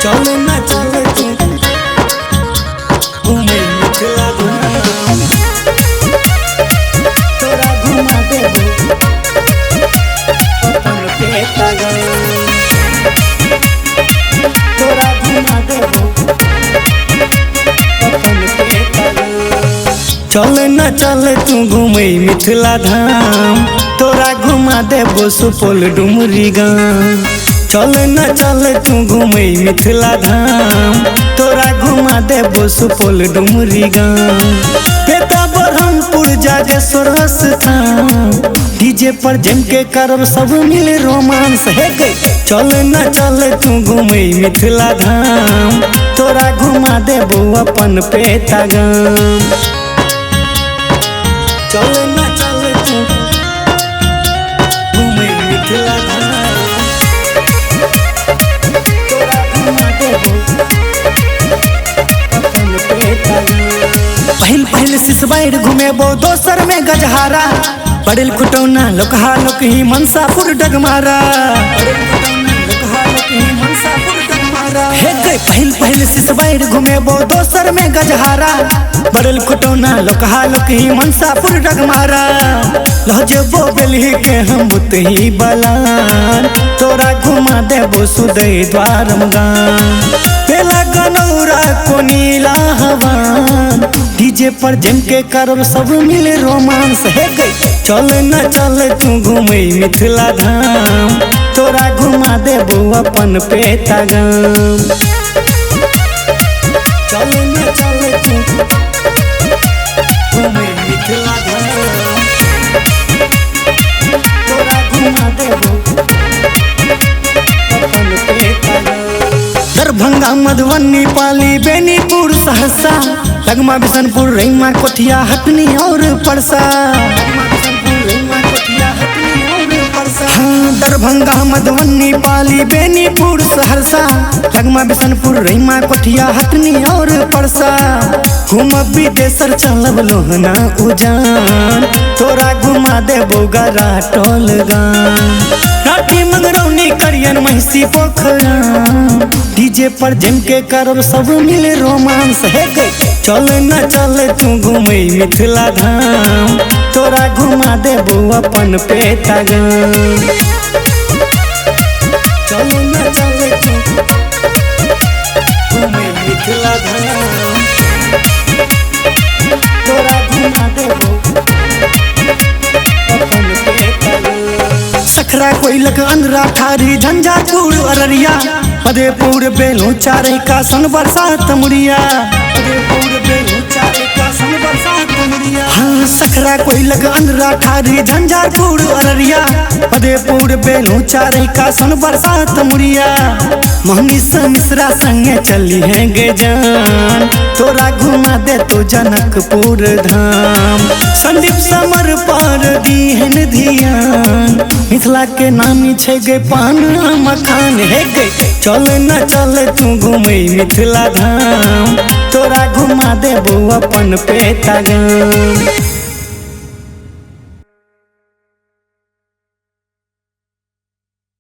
चल ना चल तू घूमे मिथिला धाम, तोरा घुमा देबो अपन पेटा गाम, तोरा घुमा देबो अपन पेटा गाम। चल ना चल तू घूमे मिथिला धाम, तोरा घुमा देबो सुपौल डुमरी गाम। चल ना चल तू घूमे मिथिला धाम, तोरा घुमा देबो सुपौल डुमरी गाम। बेटा ब्रह्मपुर जागेश्वर स्थान, डीजे पर जम के करब सब मिल रोमांस हे गई। चल ना चल तू घूमे मिथिला धाम, तोरा घुमा देबो अपन पेटा गाम। चल ना चल तू घूमे मिथिला धाम, तोरा घुमा देबो अपन पेटा गाम। पहिल पहिल सिसबाइर घुमेबो दोसर में गजहारा, पड़ल खुटौना लोकहा लोकही मनसापुर डगमारा। हे गई पहिल पहिल सिसबाइर घुमेबो दोसर में गजहारा, बड़ल खुटौना लोकहा लोकही मनसापुर डगमारा। लहजबो बेलही के हम बुतही बलान, तोरा घुमा देबो सुदई द्वारम गान। पेला गनौरा कोनीला हवान, डीजे पर जम के करब सब मिल रोमांस हे गई। चल ना चल तू घूमे मिथिला धाम, तोरा घुमा देबो अपन पेटा गाम। चल ना चल तू घूमे मिथिला धाम, तोरा घुमा देबो अपन पेटा गाम। दरभंगा मधुबनी पाली बेनीपुर सहरसा, लगमा बिशनपुर रैमा कोठिया हटनी और परसा। हाँ, दरभंगा मधुबनी पाली बेनीपुर सहरसा, लगमा बिशनपुर रैमा कोठिया हटनी और परसा। घूमब विदेशर चलब लोहना उजान, तोरा घुमा देबो गरा टोल गान। राठी मंगरौनी करियन महिषी पोखरा, डीजे पर जम के करब सब मिल रोमांस हे गई। चल ना चल तू घूमे मिथिला धाम, तोरा घुमा देबो अपन पेटा गाम। चल ना चल तू घूमे मिथिला धाम, तोरा घुमा देबो अपन पेटा गाम। सखरा कोइलक अंधरा ठारी झंझारपुर अररिया, मधेपुर बेलू चारे का सन बरसात मुड़िया। हाँ, सखरा कोइलक अंधरा ठारी झंझारपुर अररिया, मधेपुर बेलू चारे का सन बरसात मुड़िया। मनीष मिश्रा संगे चली है गे जान, तोरा घुमा दे तो जनकपुर धाम। संदीप समर पर दीहन धियान, मिथिला के नामी छे गे पान मखान हे गे। चल ना चल तू घूमे मिथिला धाम, तोरा घुमा देबो अपन पेटा गाम।